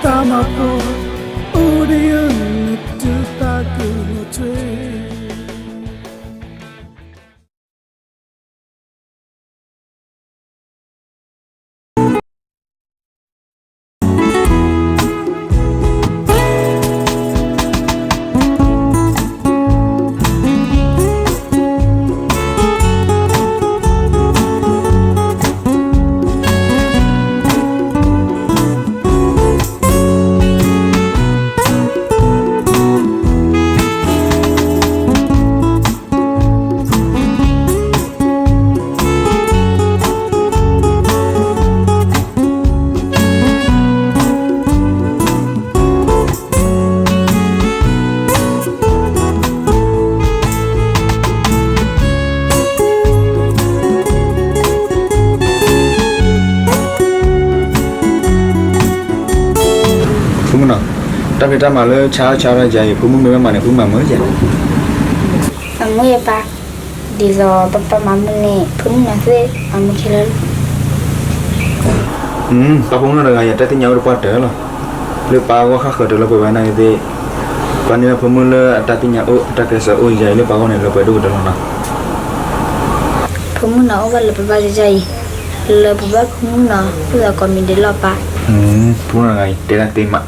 တၢ်မၤဖိ အိၣ်ဒီးယၤ နတသးကလီၤထွဲ ဖိမုၣ်နီၤ, တၢ်ဖံးတၢ်မၤလၢဆါဆါထီၣ်ယၤအံၤ ဖိမုၣ်မ့ၢ်ဘၣ်မၤန့ၣ် ဖိမုၣ်မၤမုာ်ယၤ, မၤမုာ်ယၤပၢ်, ဒ်သိးပၢ်မၤမုာ်န့ၣ် ဖိမုၣ်မၤသ့ၣ်မၤမုာ်ခဲလၢာ်လီၤ. ပၢ်ဖိမုၣ်နီၤတဂၤအံၤ အတၢ်သ့ၣ်ညါအိၣ်တပှၢ်တၢၢ်လီၤ. လၢပၢ်အဂီၢ်ဃၣ်ဃၢၤတၢ်လၢပှဲၤဝဲနာ်က့သ့ၣ်, ပှၤန့ၢ်ဝဲဖိမုၣ်လၢအတၢ်သ့ၣ်ညါအိၣ် အတၢ်ကျဲးစၢးအိၣ်ယၤအံၤ လၢပၢ်အဂီၢ်န့ၣ် လၢပှဲၤဒိၣ်ကတၢၢ်လီၤနီၤ. ဖိမုၣ်နီၤအိၣ်ဘၣ်လၢပဘၣ်ယၤအံၤ, လၢပဘၣ်ဖိမုၣ်နီၤ အိၣ်သးကိးမံၤဒဲးလီၤပၢ်. ဖိမုၣ်နီၤတဂၤအံၤ တဲဒၣ်သ့မး.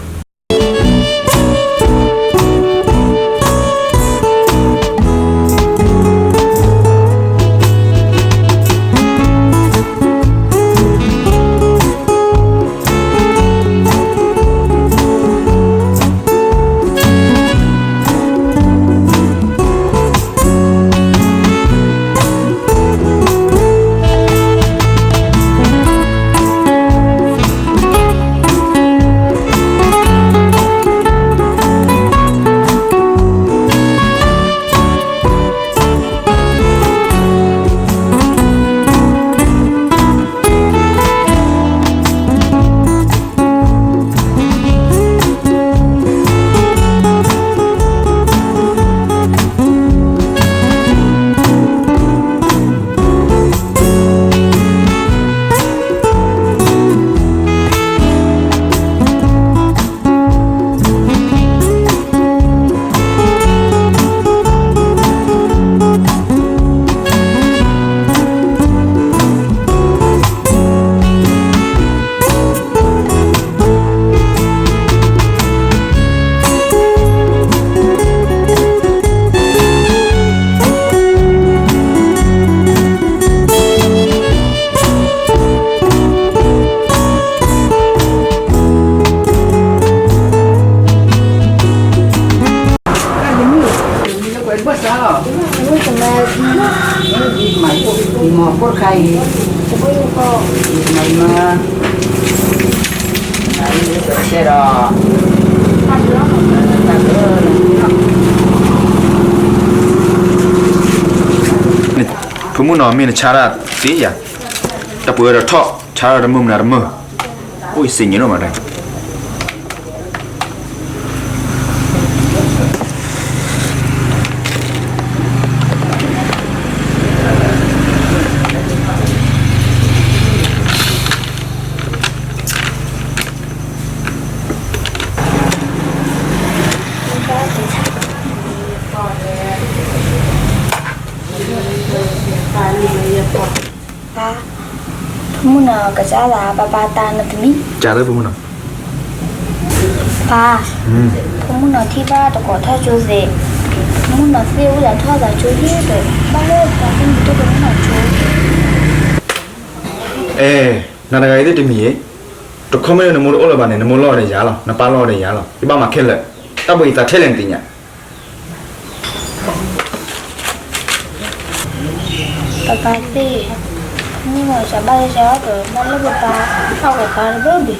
ဖိမုၣ်နီၤ မ့ၢ်နဆါတၢ်သ့ယၤ, တၢ်ပှဲၤဒီးထီၣ် ဆါတၢ်တမုာ်မနုၤတမုာ်, အိၣ်ယစ့ညံးနီၣ်မးတၢ် ပၢ်, ဖိမုၣ်နီၤကစၢ်သး ပၢ်ပၢ်တၢ်နတမံၤ, ကစၢ်လၢဖိမုၣ်နီၤ, ပၢ်, ဖိမုၣ်နီၤထံၣ်ဘၣ်တကိးထီၣ်ကၠိသ့, ဖိမုၣ်နီၤသ့ၣ်အိၣ်သးထီၣ်သးကၠိဟ့ၣ်ဒီး ဘၣ်လၢပှၤသ့ၣ်မုၢ်တၢ်ဖိမုၣ်နီၤကၠိ, အဲ, နၤတဂၤအံၤသ့ၣ်တမံၤအံၤ, တခီမ့ၢ်လၢနမိၢ်တအိၣ်လၢၤဘၣ်န့ၣ် နမိၢ်လီၢ်ဒီးယၤလီၤ, နပၢ်လီၢ်ဒီးယၤလီၤ, ယဘၣ်မၤခဲလၢာ်, တၢ်ဘၣ်ယသးထဲလဲၣ်နသ့ၣ်ညါ ပၢ်ပၢ်သ့ၣ်, မ့ၢ်မၤစၢၤဘၣ်လၢစၢၤဒီး ဘၣ်လၢပၢ်ပၢ် အီၣ်ကပၢ်တဘၣ်ဘၣ်.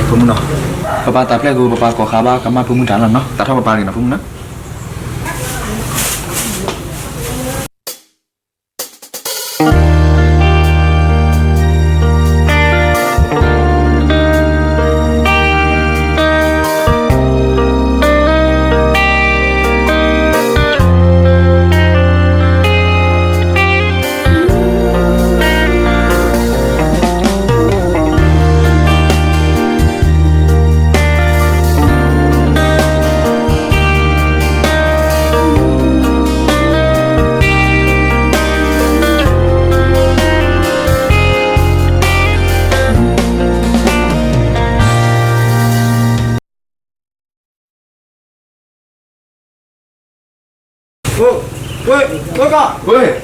ဖိမုၣ်နီၤ, ပၢ်ပၢ်တၢ်ပျဲၢ်ကိး ပၢ်ပၢ်ကိးဃာ်ဘၣ်ကမၣ်ဖိမုၣ်တၢ်လီၤနီၤ, သးထီၣ်ပၢ်ပၢ်ဂ့ၤနီၤ ဖိမုၣ်နီၤ. ဝ့ၢ်, ဝ့ၢ်ကီၢ်, ဝ့ၢ်,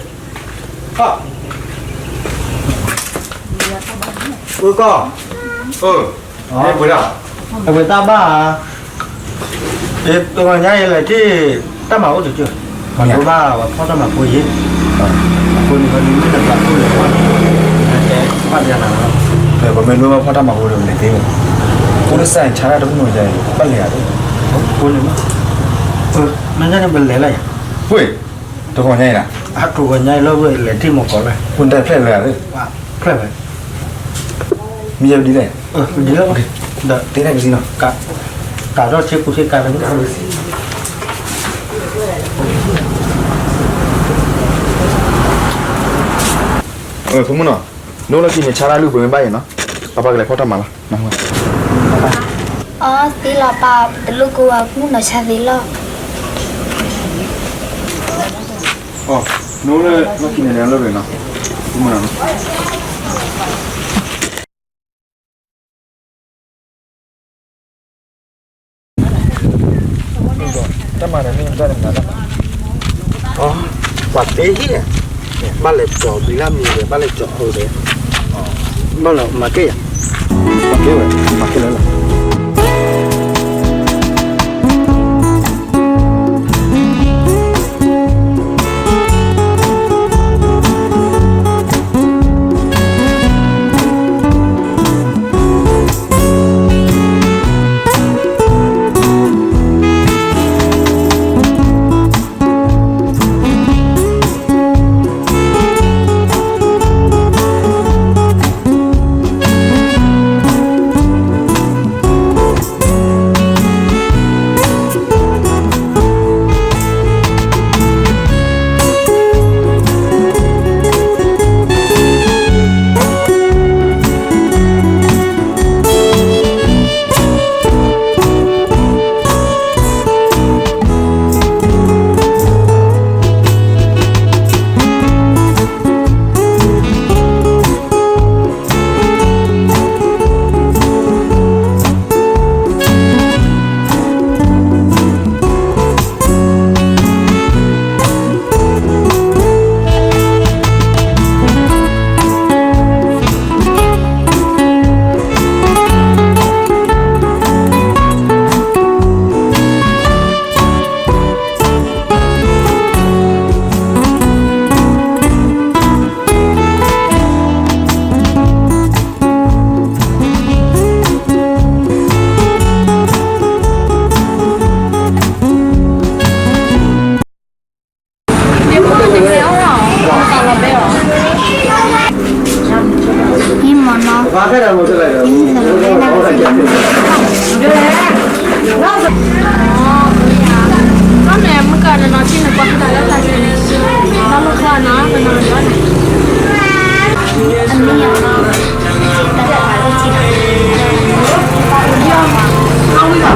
ဝ့ၢ်ကီၢ်, အဝဲတၢ်ဘၣ်ဧါ, တဂီၤညါအံၤလဲၤထံၣ် တၢ်မၤအိၣ်တကၠိၢ်, ပဘၣ်ဝဲဖီၣ်တၢ်မၤဖိယံၤ, အဃိန့ၣ် ပမ့ၢ်နပျးခိၣ်လဲၤဖီၣ်န့ၣ်, နတဲဘၣ်ယၤနၤလီၤ, ပမ့ၢ်လိၣ်ဘၣ်ဖီၣ်တၢ်မၤဖိဒီး ပလဲၤသ့ဝဲ, အိၣ်တစၢ်ဆါတၢ်တမုၢ်နီၤယၤအံၤ ဘၣ်လဲၤဧါ, အဃိန့ၣ် မ့ၢ်န့ၣ် ပလဲၤလၢယၤ, ဝ့ၢ်, တဂီၤညါအံၤလီၤ, တဂီၤညါအံၤလီၤ ဝ့ၢ်လဲၤထံၣ်မီၤကီးလၢ, ဝ့ၢ်နတၢ်ဖျဲၣ်လၢ, ဖျဲၣ်ဝဲ မ့ၢ်ယဲဒ်လဲၣ်, ဒ်လဲၣ်, ဒီးတဲတၢ်ကစံနီၤ, ကးထီၣ်ဆ့ကူဆ့ကၤလၢ, ဖိမုၣ်နီၤ, နအိၣ်လၢခံန့ၣ် ဆါတၢ်လုၢ်ပှ့ၤမ့ၢ်ဘၣ်အံၤနီၤ, ပၢ်ပၢ်ကလဲၤဖီၣ်တၢ်မၤလီၤ, အီသ့လီၤပၢ်, တလိၣ်ကိးဝဲမုၣ်နီၤဆါသ့လီၤ. နအိၣ်လၢလီၢ်ခံန့ၣ် လၢလီၢ်ပှ့ၤနီၤ, ဖိမုၣ်နီၤ. တၢ်မၤန့ၣ်မ့ၢ်တၢ်န့ၣ်မၤတၢ်မၤ, ပှၤသ့ဟံၣ်, ဘၣ်လဲၤကၠီၤဘံလၢမံၤဒီး ဘၣ်လဲၤကၠီၤအီၤဒီး, ဘၣ်လီၤမၤက့ၢ်ယၤ, မၤက့ၢ်ဝဲ, မၤက့ၢ်လၢလီၤ.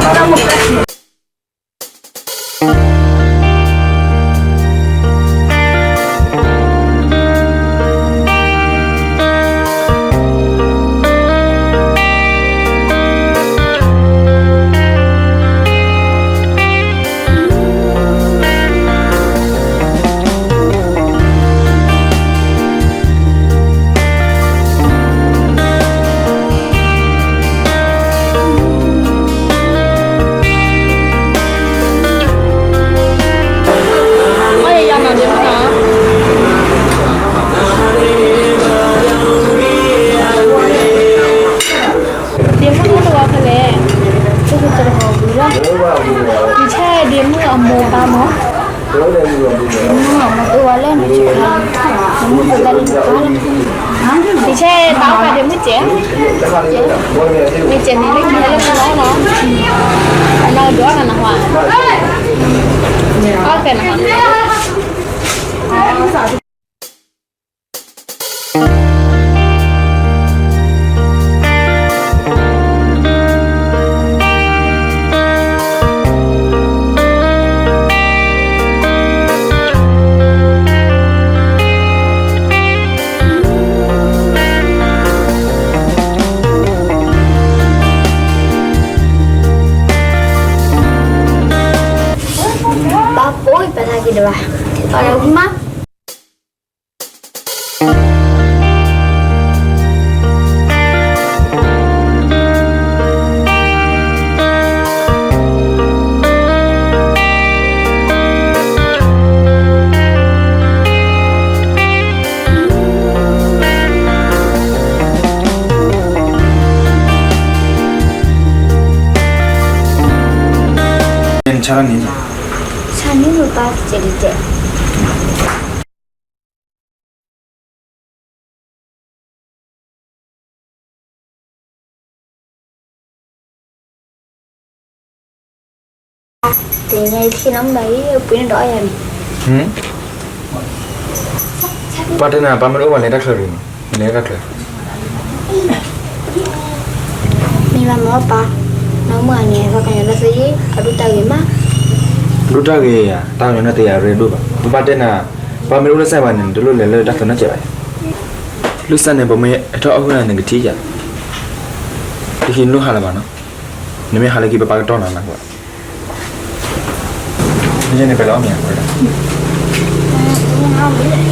ဒ့မုၣ်တဝီဖဲလဲၣ်, တဝီဝံၤလီၤ, ယဆဲဒ့မုၣ်အမိၢ်ပၢ်မး, ဒ့မုၣ်အမိၢ်တဝီလၢနဆဲး, ဒ့မုၣ်တဝီလၢနဆဲး, ယဆဲတၢ်အိၣ်ဖးဒ့မုၣ်စဲး, မ့ၢ်စဲးန့ၣ်လၢခံလၢမနီၤနီၤ, အနီၢ်ဒိးနနဟါ, အီၣ်ဖဲနဟါ ပၢ်ဖိ အိၣ်ပာ်လၢက့ၤတဘၣ်, ပာ်လၢမး ဆါန့ၣ်, ဆါန့ၣ်ပၢ်တဲတဲ တနံၤညါအံၤထံၣ်နီၢ်မုၣ်ဒီးအံၤ ပှ့ၤန့ၢ်ဒီးအီၣ်ယၤန့ၣ်, ပၢ်တဲနၤ ပၢ်မ့ၢ်တအိၣ်ဘၣ်လဲၤတၢ်ချၢဒုးန့ၣ် လဲၤတၢ်ချၢ မ့ၢ်ဘၣ်မ့ၢ်ပၢ်, နီၢ်မုၣ်အန့ၣ် ပှၤကညီလၢသယ့ၣ် အဒိၣ်တၢ်ဂ့ၤမး, ဒိၣ်တၢ်ဂ့ၤယၤ တၢ်ကညီန့ၣ်တယၤရ့ဒိၣ်ဘၣ်, ပၢ်တဲနၤ ပၢ်မ့ၢ်အိၣ်လၢစဲဘၣ်န့ၣ် တလိၣ်လဲၤလၢတၢ်သနၢၣ်ကဲးဘၣ်ယၤ, လၢစဲန့ၣ် ပမ့ၢ်ဟဲထီၣ်အီၣ်ဟုၣ်နၤန့ၣ် ကထံၣ်ယၤ, တဟံးနလိၣ်ဟါလၢၤဘၣ်နီၤ, နမ့ၢ်ဟါလၢခံ ပပၢ်ကတီၢ်နၤနၤ, န့ၣ်ပလီၤမ့ၢ်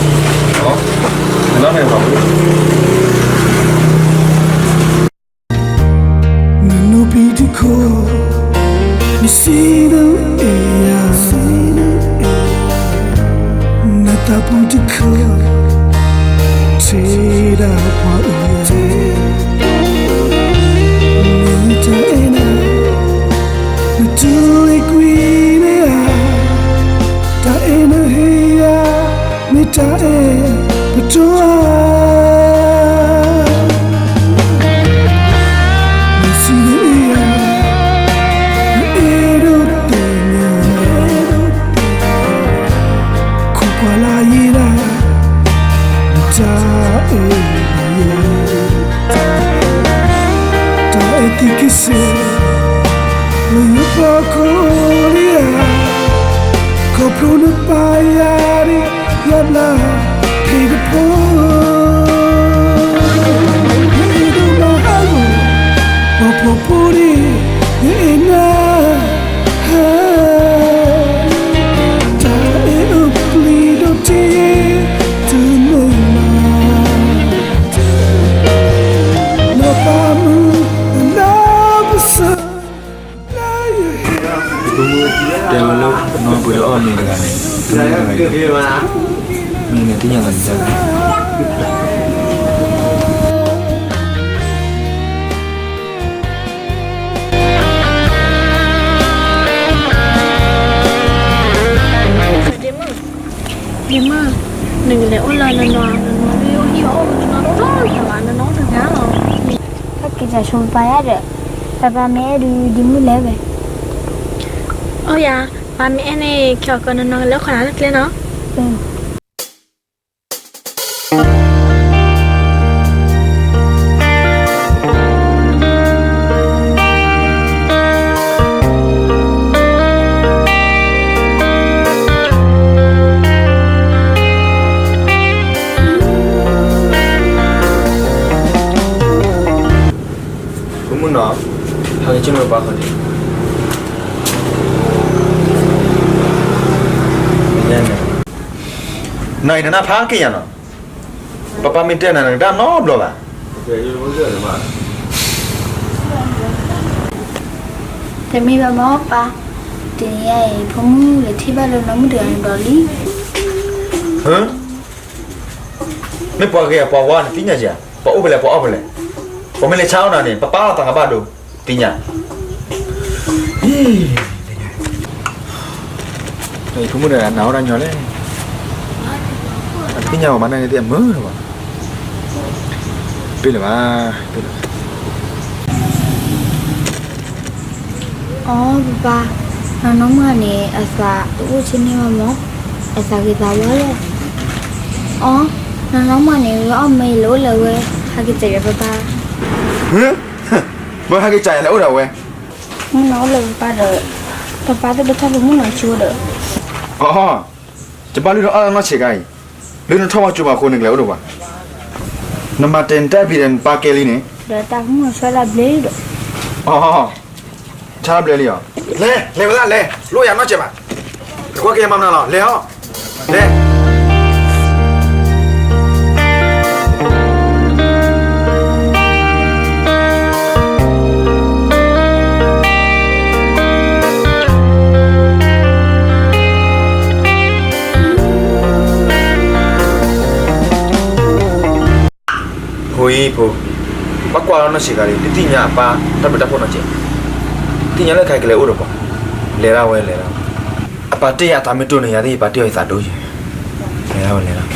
နနိပံတခိၣ်, နစံနအဲၣ်ယၤ, နသးပူတခိၣ်, ထဲဒၣ်ပှၤအံၤ, မ့ၢ်တၢ်အဲၣ်နၤ, နတူၢ်အံၤကွံာ်န့ၣ်ဧါ, တၢ်အဲၣ်နဟ့ၣ်ယၤ, မ့ၢ်တၢ်အဲၣ်ပတိၢ်ဧါ နစံနအဲၣ်ယၤ, နအဲၣ်ဒိးသ့ၣ်ညါ, ခိးကွၢ်လၢယံၤဒၣ်, နတၢ်အဲၣ်ယၤ, တၢ်အဲၣ်သံကစဲး, လၢယပီၢ်ခိၣ်လံဧါ, ခီဖျိနပာ်ယၤဒ် ယၤဘျါဖံးတဖိ, ယအဲၣ်ဒိးမၤဟးဂီၤ, ပှၤဖှီၣ်ဖိန့ၣ်, ယအဲၣ်နၤ, တၢ်အဲၣ်အိၣ်ပျံၤဒီးတ့ၢ်, တမ့ၢ်မး, လီၤပာ်မုၢ်အလါပစၢၤ တဲဝဲလၢ နီၢ်ပှ့ၤဒီးအီၣ်မ့ၤတဂၤန့ၣ်, မ့ၢ်န့ၣ်သ့ၣ်ညါလီၤန့ၣ်, ဒ့မုၣ်, နကလဲၤအိၣ်လၢနနီၤ, နနီၤမ့ၢ်အိၣ်ဟံၣ်အအိၣ် နနီၤတအိၣ်လၢၤဘၣ်, နနီၤအိၣ်တဂၤလီၤ. ပက့ၤစၢ်ဆိပၢ်ယါဒီး, ပၢ်ပၢ်မ့ၢ်အဲၣ်ဒုးဒ့မုၣ်လဲၤဝဲ, အိၣ်ယၤ, ပၢ်မ့ၢ်အဲၣ်န့ၣ် ကၠီၤကၢနနီၤကလဲၤအိၣ်ခိးနၤလၢကျဲနီၤ. ဖိမုၣ်နီၤ, ဟဲက့ၤဆိန့ၢ်ပၢ်ဃီန့ၣ်, နအံၤနနၢ်ဖးက့ၤယၤနီၤ, ပၢ်ပၢ်မ့ၢ်တဲနၤ နကတၢ်နီတဘျီဘၣ်. တမ့ၢ်ဘၣ်မ့ၢ်ပၢ်, တနံၤအံၤ ဖိမုၣ်လဲၤထံၣ်ဘၣ်လၢနီၢ်မုၣ်တဂၤန့ၣ်ဒီးလံ. မ့ၢ်ပှၤဂ့ၤဧါ ပှၤဝါန့ၣ် သ့ၣ်ညါဧါ, ပှၤအိၣ်ဖဲလဲၣ် ပှၤအီၣ်ဖဲလဲၣ်, ပှၤမ့ၢ်လဲၤဆါအီၣ်နၤန့ၣ် ပပာ်လီၤသးကဘၣ်ဒိ, သ့ၣ်ညါ. ဖိမုၣ်ဒီးနၤအိၣ်တၢ်ညီလဲၣ်, အသ့ၣ်ညါအီၤမး နန့ၣ်သ့ၣ်အမုာ်လၢၤဘၣ်, တပ့ၢ်လၢၤဘၣ်, တပ့ၢ်လၢၤဘၣ်. အီ ပပၢ်, နီၢ်နီၢ်မုၣ်န့ၣ် အသးတအိၣ်ဆ့န့ၢ်ဘၣ်မး, အသးဂ့ၤသးဝါလီၤ. အီ, နီၢ်နီၢ်မုၣ်န့ၣ် ဝဲအီၣ်မ့ၤလၢအိၣ်လၢဝဲ, ဟဲက့ၤစၢ်ယၤပပၢ်. မ့ၢ်ဟဲက့ၤစၢ်ယၤလဲၤအိၣ်ဒၣ်ဝဲ, မုၣ်နီၤအိၣ်လၢပပၢ်ဒီး, ပပၢ်သ့ၣ်တထီၣ်ဖိမုၣ်နီၤကၠိဒီး. အီ, ယဘၣ်လုၢ်ထီၣ်အီၣ်လၢနီၢ်ဆံးခါအံၤ, လၢနထီၣ်ဝဲကၠိမးအဃိ နကလဲၤအိၣ်ဒၣ်ပှၤ, နမၤတဲာ်နတၢ်ဖံးဒီးနပၢ်ကဲလံန့ၣ်, ဒီးတၢ်ဖိမုၣ်ဆါတၢ်ဘျဲလံဒီး. အီ, ဆါတၢ်ဘျဲလံအီၤ, လဲၤ, လဲၤဝဲဒၣ်လဲၤ, လိၣ်ယၤနီတစဲးဘၣ်. ကွၢ်က့ၤယမၤမနုၤလီၤ, လဲၤအီၤ, လဲၤ. ဖိအံၤဖိ, ဘၣ်ကွၢ်လီၤနီၢ်ဆံးခါလံ, တသ့ၣ်ညါအပၢ်တၢ်ဘျုးတၢ်ဖှိၣ်နီတစဲး, သ့ၣ်ညါလၢခဲအံၤကလဲၤအိၣ်ဒီးပှၤ, လဲၤဒၣ်ဝဲလဲၤဒၣ်, အပၢ်တ့ၢ်ယၤအသးမ့ၢ်တိၢ်န့ၣ် ယၤသ့ၣ်ယပၢ်တ့ၢ်အီၤယသးဒိၣ်ယဲ, လဲၤဒၣ်ဝဲလဲၤဒၣ်.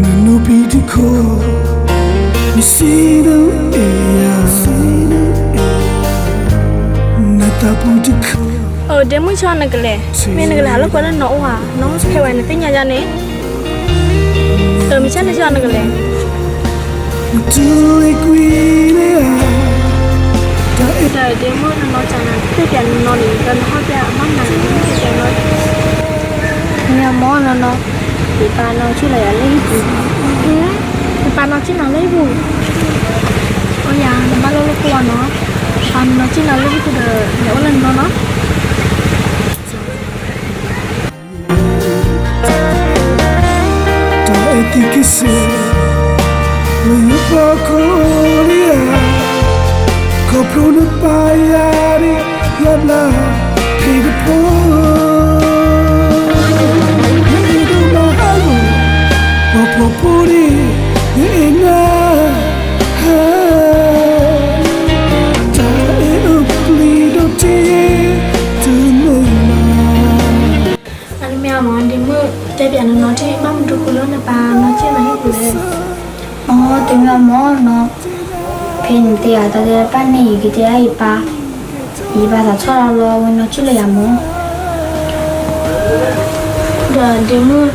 နနီၢ်ပံၤတခီ, နစံးဒၣ်အဲၣ်ယၤ, နသးပူၤတခီ, အိၣ်ဒ့မုၣ်ဆီနကလဲၤ, မ့ၢ်နကလဲၤဟးလိာ်ကွဲလၢနအိၣ်ဧါ, နီၢ်ဖဲဝဲနသ့ၣ်ညါယၤန့ၣ်, မ့ၢ်ဆၢနဆီနကလဲၤ. နတူၢ်ကွံာ်လၢ, တၢ်ဒ့မုၣ်နနီၢ်ကနၤ တဲပျးနနီၢ်န့ၣ် ဒီးနဟီၣ်ပျဲအမါနၤန့ၣ် တဲပျးနီၢ်, မ့ၢ်အမ့ၢ်နီၢ်နီၢ်, ယပၢ်နီၢ်ဆံၣ်လီၤယၤလၢဟံၣ်ပူၤ, ယပၢ်နီၢ်ဆံၣ်နၤလၢဟံၣ်ပူၤ, အိၣ်ယၤ နဘၣ်လိၣ်လိၣ်ကိးအီၤနီၤ, ပၢ်နီၢ်ဆံၣ်နၤလၢဟံၣ်ပူၤဒီး ယအိၣ်လၢနနီၢ်နီၤ. တၢ်အဲၣ်သ့က့ၤစ့ၢ် လၢယပၢ်ခိၣ်လံဧါ, ခီဖျိနပၢ်ယၤန့ၣ် ယဘျါဖံးတဖိ, ယအဲၣ်ဒိးမၤဟးဂီၤ ပှၤဖှီၣ်ဖိန့ၣ် ယအဲၣ်နၤ, တၢ်အဲၣ်အပျံၤဒီးတ့တမုာ်လီၤ. အမ့ၢ်အမ့ၢ် ဒ့မုၣ်တဲပျးနနီၢ်ထံၣ် ဘၣ်မနုၤတခီလၢနပၢ်နီၢ်ဆံၣ်နၤဟံၣ်ပူၤလဲၣ်. အမ့ၢ်တမ့ၢ်အမ့ၢ်နီၤ, ဖဲန့ၣ်တဲယၤတၢ်လၢပၢ်န့ၣ် ယကတဲဒၣ်ယပၢ်, ယပၢ်သးထီၣ်လီၤလီၤ ဝဲနီၢ်ဆံၣ်လီၤယၤမ့ၢ် ဒီးဒ့မုၣ်,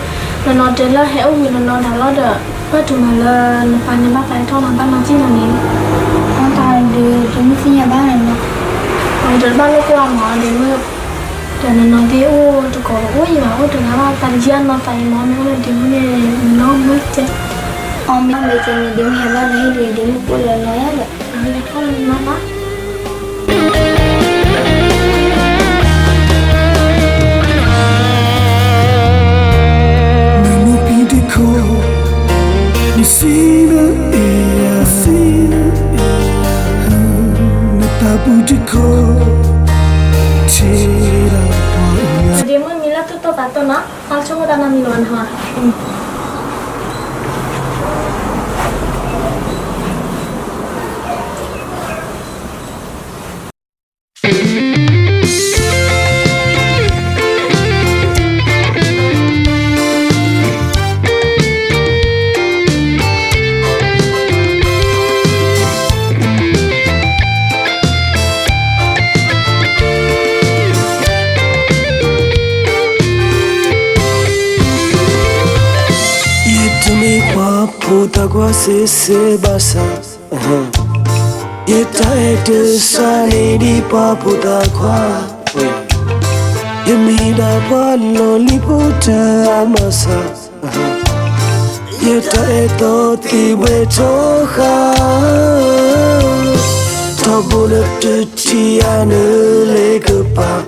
နနီၢ်တဲလၢဟဲအိၣ်ဝံၤနနီၢ်ဒၣ်လီၤဒီး, ဘၣ်တုၤမၤလၢနပၢ်န့ၣ်ဘၣ်သးထီၣ်နၤဘၣ်နီၢ်ဆံၣ်နၤန့ၣ်, အတၢ်ဒုး ဒ့မုၣ်သ့ၣ်ညါဘၣ်နီၤ, အဝဲဒီးတဘၣ်လိၣ်ကိးအမ့ၢ်ဒ့မုၣ်, ဒီးနနီၢ်သ့ၣ်အိၣ်တကိးအိၣ်ယံၤဘၣ် အိၣ်တဂၤဘၣ် သးတယံၤအနီၢ်သးအံၤမ့ၢ် မ့ၢ်အိၣ်လၢဒ့မုၣ်န့ၣ် နနီၢ်မုၢ်ကဲ, အမ့ၢ်မ့ၢ်ကဲန့ၣ် ဒ့မုၣ်ဟဲဘၣ်လၢဟံၣ်ဒ့မုၣ်ကိၣ်လၢနီၢ်ယၤဒီး အဝဲလဲၤထီၣ်လၢနနီၢ်ဘၣ် နနီၢ်ပံၤတခီ, နစံးလၢအဲၣ်ယၤ, နသးပူၤတခီ, ထံၣ်ဒၣ်ပှၤအံၤ, ဒ့မုၣ်မံလၢသူၣ်တိၢ်သးတိၢ်နီၤ, ဟီဆိကမိၣ်တၢ်နီတမံၤလီၤနဟီ. ယတမ့ၢ်ပှၤဖိသၣ်ခွါစ့စ့ဘၣ်ဆၣ်, ယတၢ်အဲၣ်တစးန့ၣ်ဒ်ပှၤဖိသၣ်ခွါ, ယမ့ၢ်ဒၣ်ပှၤလီၢ်လံၤဖိတၢ်အါမးဆၣ်, ယတၢ်အဲၣ်သီသ့ၣ်ဘှဲထီဃာ်, ထီဘိလၢတထံၣ်အါနုာ်လၢကပၤ,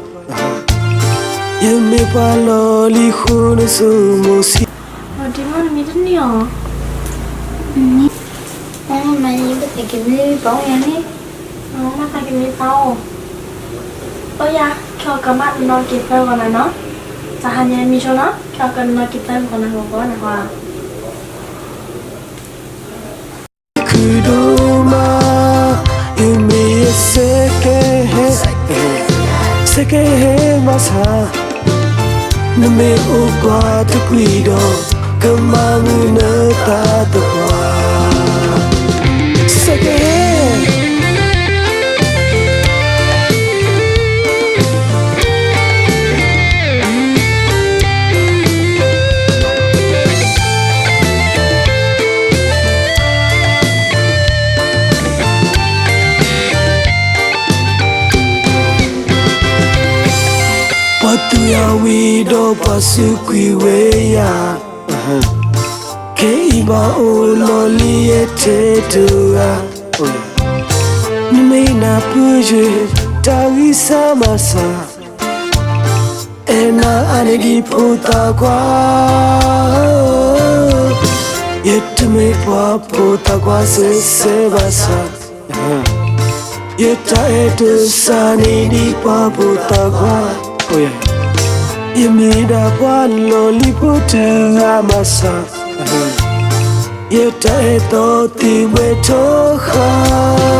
ယမ့ၢ်ပှၤလီၢ်လံၤဃိနဆိမိၣ်ဆံး, ဒ့မုၣ်နမံတန့ၢ်အီၤ, မ့ၢ်ယကသးက့ၤမ့ၢ်ပှၤအိၣ်ယၤန့ၣ်, မ့ၢ်သးက့ၤမ့ၢ်ပှၤအိၣ်, အိၣ်ယၤ, ခဲအံၤကမၣ်နနီၢ်က့ၤသၢဂီၤနၤနီၤ, တဟါညါမံဆိနီၤ, ခဲအံၤကနနီၢ်က့ၤသၢဂီၤနၤဂီၤဂီၤနၤဟီဧါ. ခုဒိၣ်မး, ယမ့ၢ်စဲကဟဲ, စဲကဟဲမးဆၣ်, နမ့ၢ်အိၣ်ကွၢ်တကွံာ်ဒီး, ကမၤမုာ်နသးသပှၢ် ဝံၤဒီးပှၤစူးကွံာ်ဝဲယၤ, ခဲအံၤဘၣ်အိၣ်လီၤလံယဲထဲတဂၤ, နမ့ၢ်နၢ်ပၢၢ်ယတၢ်ဂံၢ်စၢ်ဘၣ်ဆၣ်, အဲၣ်နၤအါန့ၢ်ဒံးဖိသၣ်ခွါ, ယတမ့ၢ်ပှၤဖိသၣ်ခွါစဲစဲဘၣ်ဆၣ်, ယတၢ်အဲၣ်တစှၤန့ၢ်ဒံးပှၤဖိသၣ်ခွါ, ယမ့ၢ်ဒၣ်ပှၤလီၢ်လံၤဖိတဂၤဘၣ်ဆၣ်, ယတၢ်အဲၣ်သီသ့ၣ်ဘှဲထီဃာ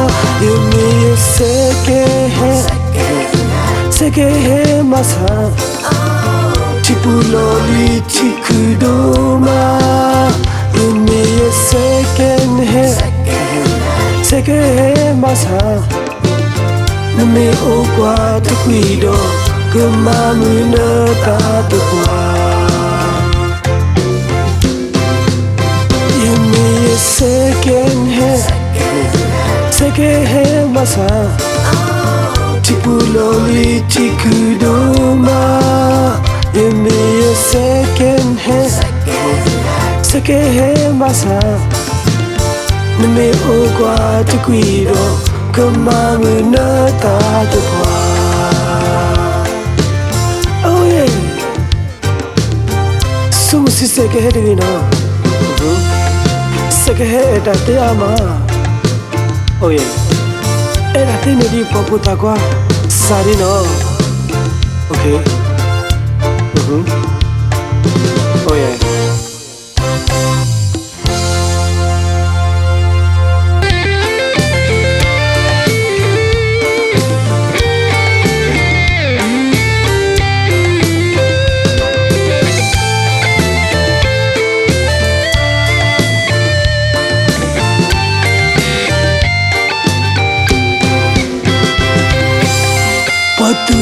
်, ယမ့ၢ်ယ second hand, second hand ဘၣ်ဆၣ်, ထံပူၤလီၢ်လံၤထံခုဒိၣ်မး, ယမ့ၢ်ယ second hand, second hand ဘၣ်ဆၣ်, နမ့ၢ်အိၣ်ကွၢ်တကွံာ်ဒီး, ကမၤမုာ်နသးသပှၢ်, ယမ့ၢ်ယ second hand, second hand ဘၣ်ဆၣ်, ထံပူၤလီၢ်လံၤထံခုဒိၣ်မး, ယမ့ၢ်ယ second hand, second hand ဘၣ်ဆၣ်, နမ့ၢ်အိၣ်ကွၢ်တကွံာ်ဒီး, ကမၤမုာ်နသးသပှၢ်, ဆိမိၣ်ဆံ second hand တဂ့ၤနီၤ, second hand အဲၣ်တၢ်သ့အါမး, အဲၣ်တၢ်သ့န့ၢ်ဒံးပှၤဖိသၣ်ခွါ, စၢ်ဒ်နီၤ, ပှၤသူၣ်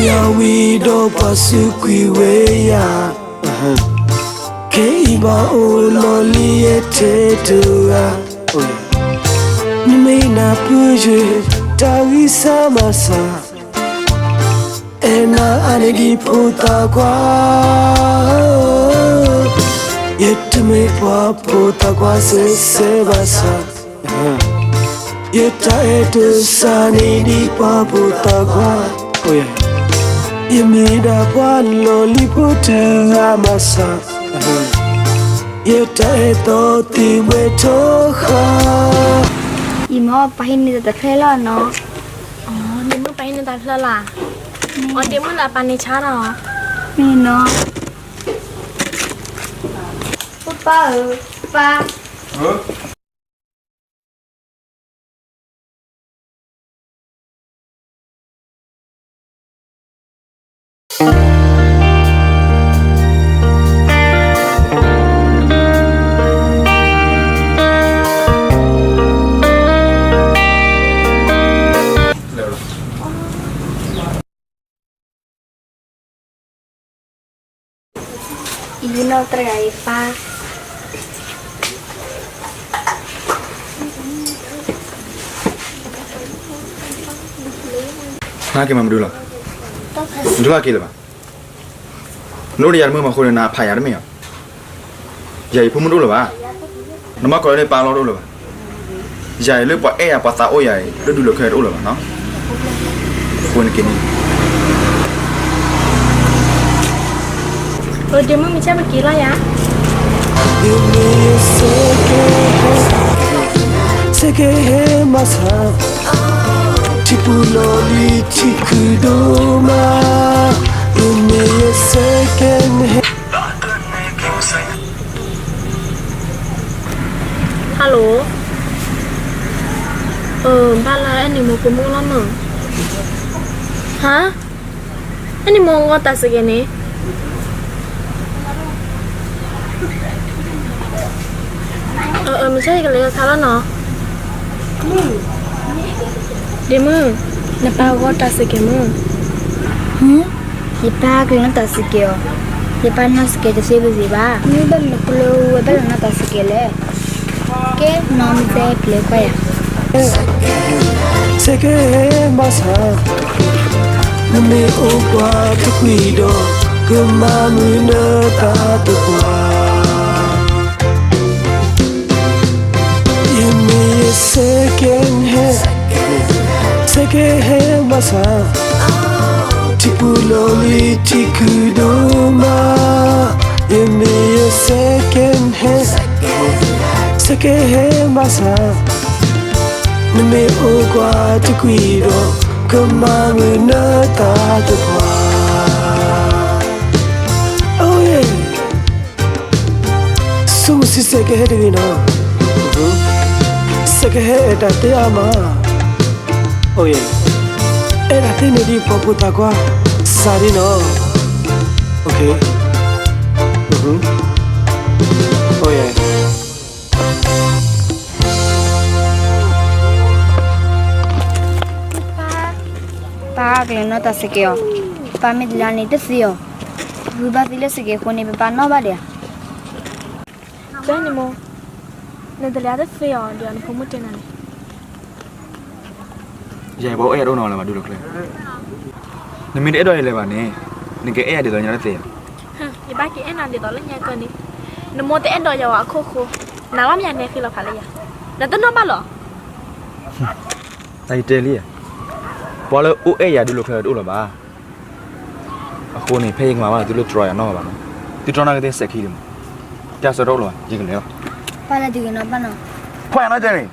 ယၤဝံၤဒီးပှၤစူးကွံာ်ဝဲယၤ, ခဲအံၤဘၣ်အိၣ်လီၤလံယဲထဲတဂၤ, နမ့ၢ်နၢ်ပၢၢ်ယတၢ်ဂံၢ်စၢ်ဘၣ်ဆၣ်, အဲၣ်နၤအါန့ၢ်ဒံးဖိသၣ်ခွါ, ယတမ့ၢ်ပှၤဖိသၣ်ခွါစဲစဲဘၣ်ဆၣ်, ယတၢ်အဲၣ်တစှၤန့ၢ်ဒံးပှၤဖိသၣ်ခွါ, ယမ့ၢ်ဒၣ်ပှၤလီၢ်လံၤဖိတဂၤဘၣ်ဆၣ်, ယတၢ်အဲၣ်သီသ့ၣ်ဘှဲထီဃာ်, အံၤမ့ၢ်ပၢ်ဟံးန့ၢ်တၢ်တဖျၢၣ်လီၤနီၤ, ဒ့မုၣ်ပၢ်ဟံးန့ၢ်တၢ်တဖျၢၣ်လီၤ, အီၤဒ့မုၣ်လၢအပၢ်န့ၣ်ဆါလီၤ, မ့ၢ်နီၤ, ပၢ်ဧၢ, ပၢ် အံၤနီၢ်တြဲၤအံၤပၢ်, နက့ၤမၤမနုၤလီၤ, နတလီၤက့ၤလၢၤဘၣ်, နအိၣ်ဒီးယၤတမုာ်မးအဃိန့ၣ် နဖးယၤတမ့ၢ်ဧါ, ယၤယဖိမုၣ်တအိၣ်လၢၤဘၣ်, နမ့ၢ်ကိးလၢနပၢ်လီၤတအိၣ်လၢၤဘၣ်, ယၤအံၤလၢပှၤအဲၣ်ယၤပှၤသးအိၣ်ယၤအံၤ လၢဒူလၢခဲတအိၣ်လၢၤဘၣ်နီၤ, အဃိန့ၣ်က့ၤန့ၣ် အဒ့မုၣ်မ့ၢ်ဆဲးပက့ၤလီၤယၤ, ယမ့ၢ်ယ second hand, second hand ဘၣ်ဆၣ်, ထံပူၤလီၢ်လံၤထံခုဒိၣ်မး, ယမ့ၢ်ယ second hand Hello, ဘၣ်လၢအဲၣ်န့ၣ်မိၢ်ဖိမုၣ်လီၤနီၤ, ဟါ, အဲၣ်န့ၣ်မိၢ်ဂီၤတၢ်စကဲးန့ၣ်, အၢ အၢ မ့ၢ်ဆါယကလဲၤခါလီၤနီၤ, ဒ့မုၣ်, နပၢ်ဂီၤတၢ်စကဲးမုၣ်, ယပၢ်ကလဲၤနီၣ်တၢ်စကဲးအီၤ, ယပၢ်နီၣ်စကဲးတသ့ဝံၤဘၣ်, မ့ၢ်ဘၣ်မနုၤဃိလၢဝဲဘၣ်လၢနီၣ်တၢ်စကဲးလဲၣ်, ကဲနီၢ်မ့ၢ်တဲပျဲကွၢ်ယၤ, second hand ဘၣ်ဆၣ်, နမ့ၢ်အိၣ်ကွၢ်တကွံာ်ဒီး ကမၤမုာ်နသးသပှၢ်. ယမ့ၢ်ယ second hand, second hand ဘၣ်ဆၣ်, ထံပူၤလီၢ်လံၤထံခုဒိၣ်မး. ယမ့ၢ်ယ second hand, second hand ဘၣ်ဆၣ်, နမ့ၢ်အိၣ်ကွၢ်တကွံာ်ဒီး ကမၤမုာ်နသးသပှၢ်. အိၣ်ယဲ, ဆိမိၣ်ဆံ second hand တဂ့ၤနီၤ, second hand အဲၣ်တၢ်သ့အါမး. အိၣ်ယဲ, အဲၣ်တၢ်သ့န့ၢ်ဒံးပှၤဖိသၣ်ခွါ စၢ်ဒ်နီၤ. အိၣ်ယဲ, ပၢ်ကလဲၤနီၢ်တၢ်စဲးကဲးအီၤ, ပၢ်မ့ၢ်တလၢန့ၣ်တသ့အီၤ, ဂုၤဘၣ်သ့လၢစဲးကဲးအဃိန့ၣ် ပပၢ်နီၣ်ဘၣ်ဒံးဧါ. ကဲန့ၣ်မိၢ်, နတလၢတသ့အီၤဒီးနဖိမုၣ်တဲနၤန့ၣ်. ယဲ ပှၤအိၣ်အဲၣ်ယၤတအိၣ်နီတဂၤလၢၤဘၣ် ဒူလီၤချၢ. နမ့ၢ်တအဲၣ်ဒိးယၤလၢၤဘၣ်န့ၣ်, နကအဲၣ်ယၤဒ်သိးညါတသ့ဧါ. ယဘၣ်ကအဲၣ်နၤဒ်သိးလၢညါကၢန့ၣ်, နမိၢ်တအဲၣ်ဒိးယၤအခိၣ်ဃိ, နလီၤမၢ်ယၤန့ၣ်ဃ့လီၤဖးလၢယၤ, နတနီၣ်ဘၣ်လီၤ. တၢ်ယတဲလံ, ပှၤလၢအိၣ်အဲၣ်ယၤဒူလီၤချၢတအိၣ်လၢၤဘၣ်. အဃိန့ၣ် ဖဲယကမၤဘၣ်သုလၢတြီယၤနီတဂၤဘၣ်နီၤ, သုတြီနာ်က့သ့စဲးခံလံမး, တၢ်ဆၢတအိၣ်လၢၤဘၣ် ယကလဲၤလီၤ. ပၢ်လၢတဂ့ၤနီၤ ပၢ်နီၤ, ခွါယၤနီတဂ့ၤန့ၣ်.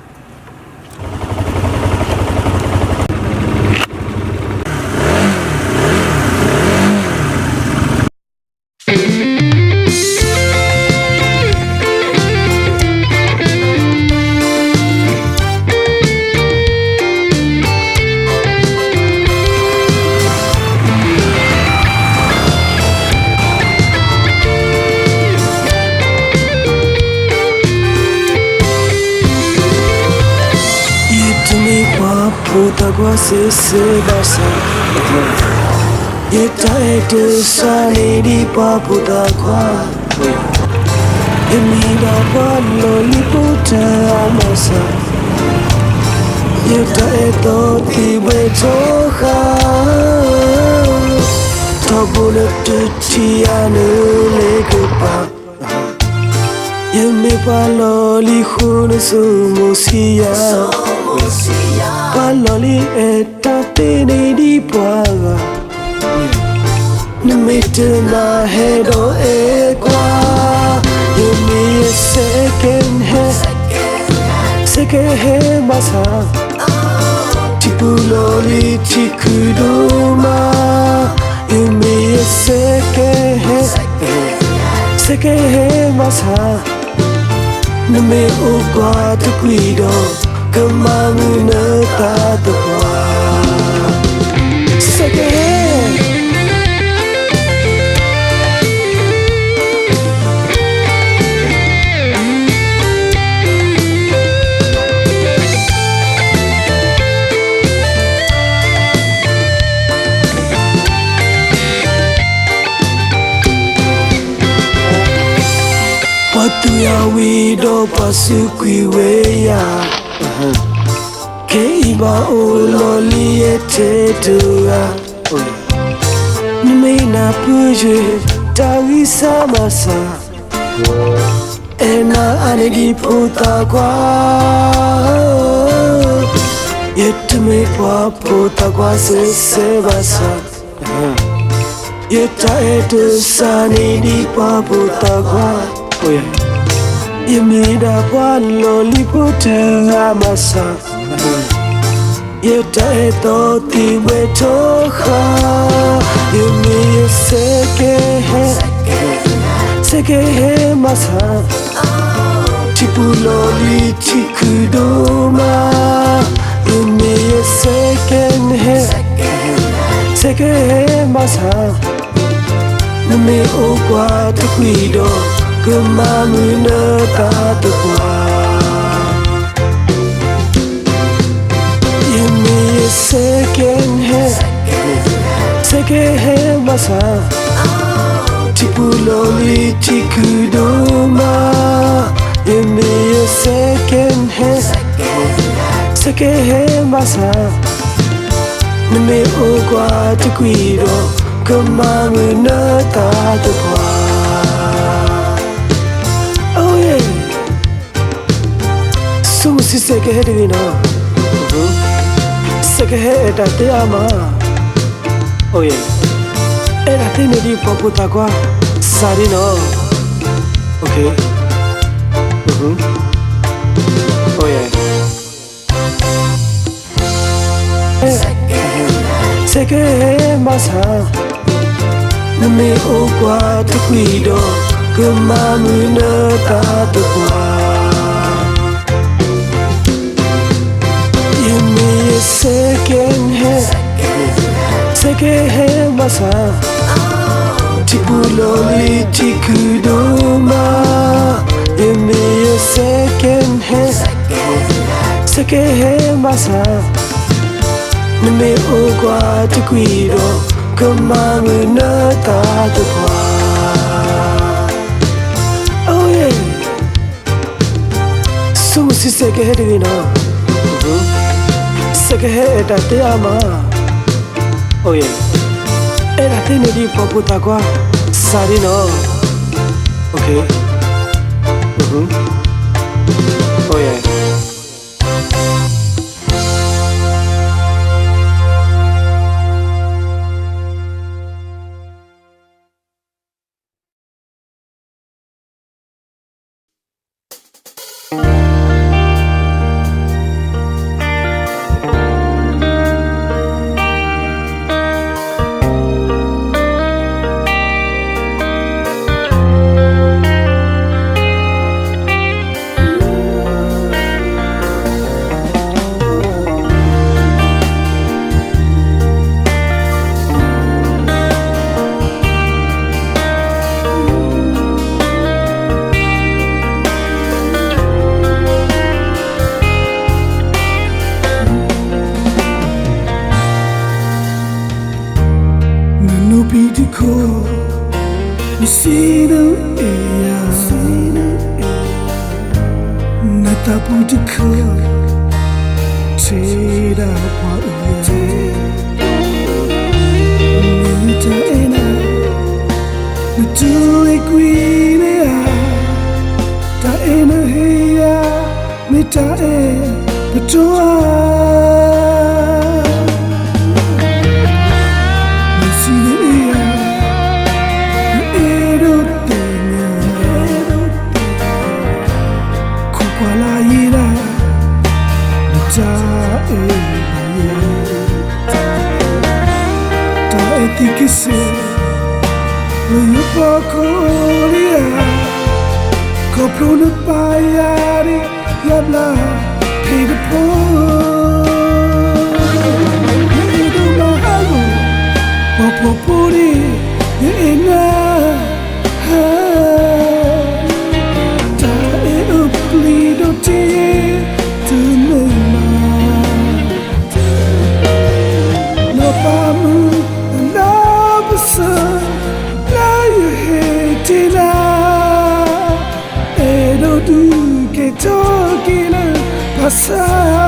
ယတမ့ၢ်ပှၤဖိသၣ်ခွါစဲးစဲးဘၣ်ဆၣ်, ယတၢ်အဲၣ်တစှၤန့ၢ်ဒံးပှၤဖိသၣ်ခွါ, ယမ့ၢ်ဒၣ်ပှၤလီၢ်လံၤဖိတဂၤဘၣ်ဆၣ်, ယတၢ်အဲၣ်သီသံးဘှဲထီဃာ်, ထီဘိလၢတထံၣ်ယၤနလဲၤကပၤ, ယမ့ၢ်ပှၤလီၢ်လံၤဃိနဆိမိၣ်ဆံးယၤ, ပှၤလီၢ်လံၤအဲၣ်တၢ်သ့န့ၢ်ဒံးပှၤဂၤ, နမ့ၢ်တနာ်ဟဲဒီးအဲၣ်ကွၢ်, ယမ့ၢ်ယ second hand, second hand ဘၣ်ဆၣ်, ထံပူၤလီၢ်လံၤထံခုဒိၣ်မး, ယမ့ၢ်ယ second hand, second hand ဘၣ်ဆၣ်, နမ့ၢ်အိၣ်ကွၢ်တကွံာ်ဒီး ကမၤမုာ်နသးသပှၢ်. ပှၤသူယၤဝံၤဒီးပှၤစူးကွံာ်ဝဲယၤ, ခဲအံၤဘၣ်အိၣ်လီၢ်လံၤယဲထဲတဂၤ, နမ့ၢ်နၢ်ပၢၢ်ယတၢ်ဂံၢ်စၢ်ဘၣ်ဆၣ်, အဲၣ်နၤအါန့ၢ်ဒံးဖိသၣ်ခွါ, ယတမ့ၢ်ပှၤဖိသၣ်ခွါစဲးစဲးဘၣ်ဆၣ်, ယတၢ်အဲၣ်တစှၤန့ၢ်ဒံးပှၤဖိသၣ်ခွါ, ယမ့ၢ်ဒၣ်ပှၤလီၢ်လံၤဖိတဂၤဘၣ်ဆၣ်, ယတၢ်အဲၣ်သီသံးဘှဲထီဃာ်, ယမ့ၢ်ယ second hand, second hand ဘၣ်ဆၣ်, ထံပူၤလီၢ်လံၤထံခုဒိၣ်မး, ယမ့ၢ်ယ second hand, second hand ဘၣ်ဆၣ်, နမ့ၢ်အိၣ်ကွၢ်တကွံာ်ဒီး ကမၤမုာ်နသးသပှၢ်. ယမ့ၢ်ယ second hand, second hand ဘၣ်ဆၣ်, ထံပူၤလီၢ်လံၤထံခုဒိၣ်မး, ယမ့ၢ်ယ second hand, second hand ဘၣ်ဆၣ်, နမ့ၢ်အိၣ်ကွၢ်တကွံာ်ဒီး ကမၤမုာ်နတၢ်သပှၢ်. အိၣ်ယဲ, ဆိမိၣ်ဆံးစဲးကဟဲတဂ့ၤနီၤ, စဲးကဟဲအဲၣ်တၢ်သ့အါမး. အိၣ်ယဲ, အဲၣ်တၢ်သ့န့ၣ်ဒ်ပှၤဖိသၣ်ခွါစးဒ်နီၤ. အိၣ်ယဲ. စဲးကဟဲဘၣ်ဆၣ်, နမ့ၢ်အိၣ်ကွၢ်တကွံာ်ဒီး, ကမၤမုာ်နတၢ်သပှၢ်. ယမ့ၢ်ယ second hand, စဲးကဟဲဘၣ်ဆၣ်, ထံပူၤလီၢ်လံၤထံခုဒိၣ်မး. ယမ့ၢ်ယ second hand, စဲးကဟဲဘၣ်ဆၣ်, နမ့ၢ်အိၣ်ကွၢ်တကွံာ်ဒီး, ကမၤမုာ်နတၢ်သပှၢ်. အိၣ်ယဲ, ဆိမိၣ်ဆံးစဲးကဟဲတဂ့ၤနီၤ, စဲးကဟဲအဲၣ်တၢ်သ့အါမး. အိၣ်ယဲ, အဲၣ်တၢ်သ့န့ၣ်ဒ်ပှၤဖိသၣ်ခွါစးဒ်နီၤ. အိၣ်ယဲ. နနိးပံၤတခိၣ်, နစံးနအဲၣ်ယၤ, နသးပူၤတခါ, ထဲဒၣ်ပှၤအုၣ်ယၤ, မ့ၢ်တၢ်အဲၣ်နၤ, နတူၢ်အံၤကွံာ်န့ၣ်ဧါ, တၢ်အဲၣ်နဟ့ၣ်ယၤ, မ့ၢ်တၢ်အဲၣ်ပတီၢ်ဧါ. နစံးနအဲၣ်ယၤ, နအဲၣ်ဒိးသ့ၣ်ညါ, ခိးကွၢ်လၢယံၤဒၣ်, နတၢ်အဲၣ်ဘၣ်ယဲ, တၢ်အဲၣ်သံကစဲး, လၢယပီၢ်ခိၣ်လံဧါ, ခီဖျိနပာ်ယၤဒ် ယါဘျါဖံးတဖိ, ယအဲၣ်ဒိးမၤဟးဂီၤ ပှၤဖှီၣ်ဖိန့ၣ် ယအဲၣ်နၤ, တၢ်အဲၣ်အပျံၤဒီးတ့တမ့ၢ်မး, နီၢ်ပၤမုၣ်အနီၢ်ပစၢၤ လၢယဟ့ၣ်တ့ၢ်နၤ, အဲၣ်ဒိးဒုးကဲထီၣ်က့ၤလၢပၢ်စၢ်